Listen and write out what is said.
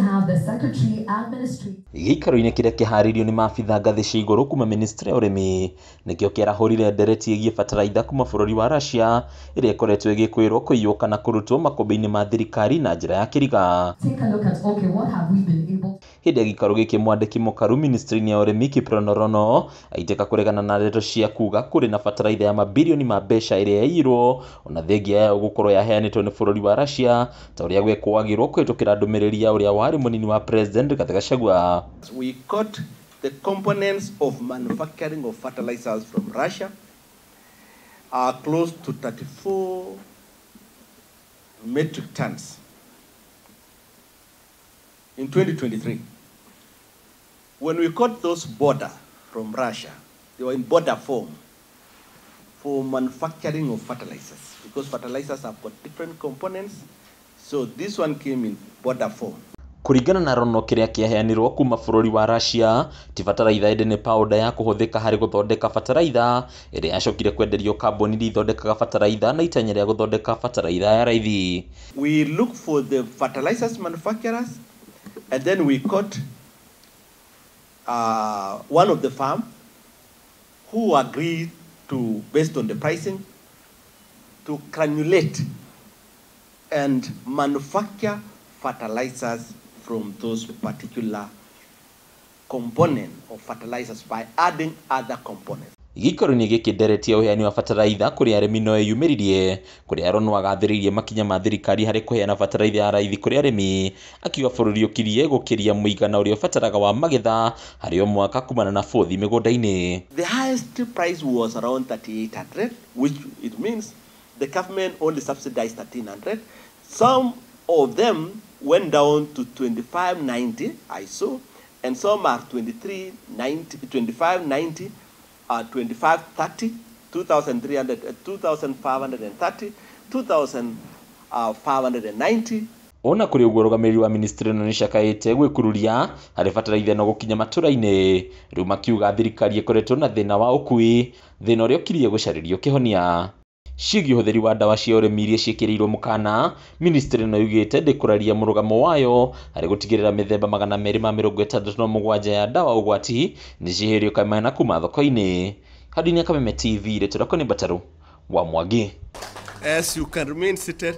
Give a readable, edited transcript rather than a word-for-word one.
Have the Secretary Administrative Gĩikaro-inĩ kĩrĩa kĩharĩirio nĩ maabitha ngathĩ cia igũrũ kuma ministry ya ũrĩmi nĩkĩo kĩarahũrire ndereti ĩgiĩ bataraitha kuma bũrũri wa Russia ĩrĩa ĩkoretwo ĩgĩkwĩrwo kũiywo kana kũrutwo makũmbĩ-inĩ ma thirikari na njĩra ya kĩriga. Take a look at, okay, what have we been able Hĩndĩ ya gĩikaro gĩkĩ, mwandĩki mũkaru ministry-inĩ ya ũrĩmi Kiprono Rono aitĩka kũregana na ndeto cia kuga kũrĩ na bataraitha ya mabirioni ma mbeca ĩrĩa yaiyirwo ona thengia yayo gũkorwo yaheanĩtwo nĩ bũrũri wa Russia ta ũrĩa gwekũagĩrwo kũhĩtũkĩra ndũmĩrĩri ya ũrĩa warĩ mũnini wa president Rigathĩ Gachagua. We got the components of manufacturing of fertilizers from Russia are close to 34 metric tons in 2023. When we got those border from Russia, they were in border form for manufacturing of fertilizers, because fertilizers have got different components. So this one came in border form. Kũringana na Rono, kĩrĩa kĩaheanirwo kuma bũrũri wa Russia ti bataraitha ĩndĩ nĩ powder ya kũhũthĩka harĩ gũthondeka bataraitha ĩrĩa yacokire kwenderio kambuni iria ithondekaga bataraitha na itanya rĩa gũthondeka bataraitha ya raithi. We look for the fertilizers manufacturers, and then we got one of the firm who agreed to, based on the pricing, to granulate and manufacture fertilizers from those particular component of fertilizers by adding other components. Gĩikaro-inĩ gĩkĩ, ndereti ya ũheani wa bataraitha kũrĩ arĩmi no ĩyumĩririe kũrĩa Rono agathĩrĩirie makinya ma thirikari harĩ kũheana bataraitha ya raithi kũrĩ arĩmi, akiuga bũrũri ũkirie gũkĩria mũigana ũrĩa ũbataraga wa magetha harĩ o mwaka kumana na bũthi mĩgũnda-inĩ. The highest price was around 3,800, which it means the government only subsidized 1,300. Some of them went down to 2590, I saw, and some are 2390, 2590, 2530, 2300, 2530, 2590. Ona kũrĩ ũguo, ũrũgamĩrĩri wa ministry ĩno nĩcakaĩte gwĩkururia harĩ bataraitha ĩno gũkinya matũra-inĩ, rĩu makiuga thirikari ĩkoretwo na thĩna wa ũkui, thĩna ũrĩa ũkirie gũcarĩrio kĩhonia. Ciĩgiĩ ũhũthĩri wa ndawa cia ũrĩmi iria ciĩkĩrĩirwo mũkana, ministry ĩno yugĩte ndĩkũraria mũrũgamo wayo harĩ gũtigĩrĩra mĩthemba 267 ya ndawa ũgwati nĩcieherio kamena kuma thoko-inĩ. Handũ-inĩ ya Kameme TV, rĩtwa rĩakwa nĩ Mbatarũ wa Mwangi. As you can remain seated.